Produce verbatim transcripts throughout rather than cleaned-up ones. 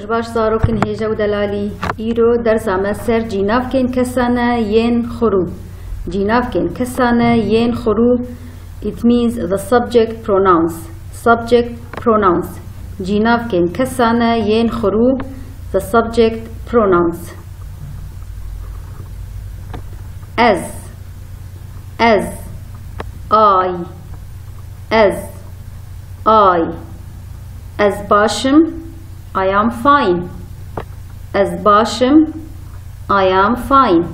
Baş zarokên hêja û delalî, îro dersa me ser cînavkên kesane yên xurû. Cînavkên kesane yên xurû, it means the subject pronouns. Subject pronouns. Cînavkên kesane yên xurû, the subject pronouns. Ez, ez, I, ez, I. Ez baş im, I am fine. Ez baş im, I am fine.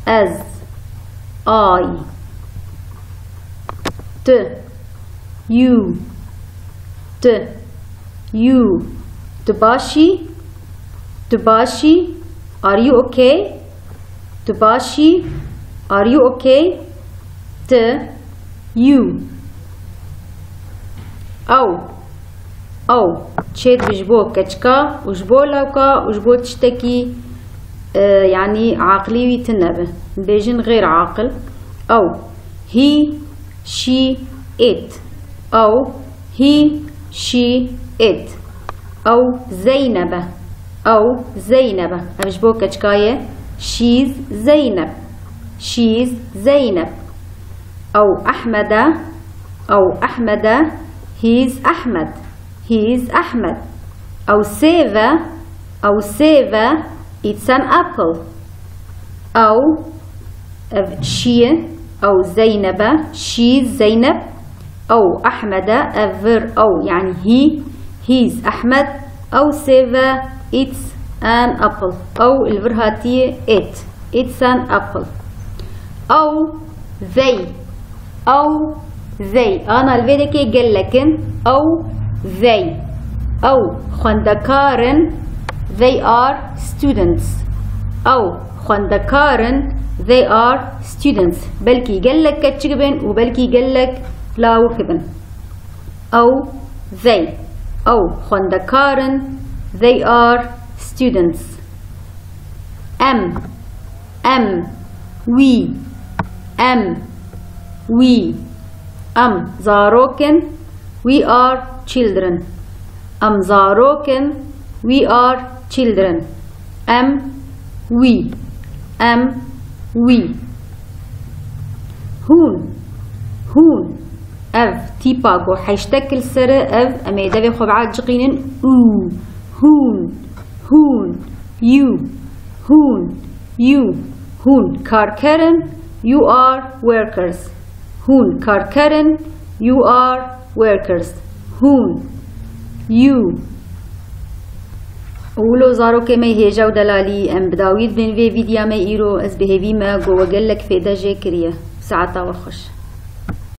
Ez, I. Tu, you, tu, you. Tu baş î, tu baş î, are you okay? Tu baş î, are you okay? Tu, you. Ew, ew çêdibe ji bo keçika û ji bo lawka û ji bo tiştekî, e, yanî aqilî wî tune be. Bêjin xêr aqil. Ew, he, she, it. Ew, he, she, it. Ew Zeyneb e. Ew Zeyneb e. Ev ji bo keçika ye. She's Zeynep. She's Zeynep. Ew Ehmed e. Ew Ehmed e. He's Ahmed. He's Ahmed. Ew sêv e. Ew sêv e. It's an apple. Ew, ev she ye. Ew Zeyneb e. She's Zeynep. Ew Ehmed e. Ev vir ew, yanî he. He's Ahmed. Ew sêv e. It's an apple. Ew li vir hatiye it. It's an apple. Ew, they. Ew, they. Ana li vê dekê gelek in. Ew, they. Ew xwendekar in. They are students. Ew xwendekar in. They are students. Belkî gelek keçik bin û belkî gelek lawik bin. Ew, they. Ew xwendekar in. They are students. Em, em, we, em, we. Em zarok in. We are children. Em zarok in. We are children. Em, we. Em, we. Hûn, hûn. Ev tîpa ku heştek li ser e, ev em ê devê xwe biaciqînin. Û, hûn, hûn, you, hûn, you, hûn karker in, you are workers. Hûn karker in, you are workers. Hûn, you. Wilo zarokê me hêja û delalî, em bi dawî dibin vê vîdya me îro. Ez bi hêvî me ku we gelek fêde jê kiriye. Saeta we xweş.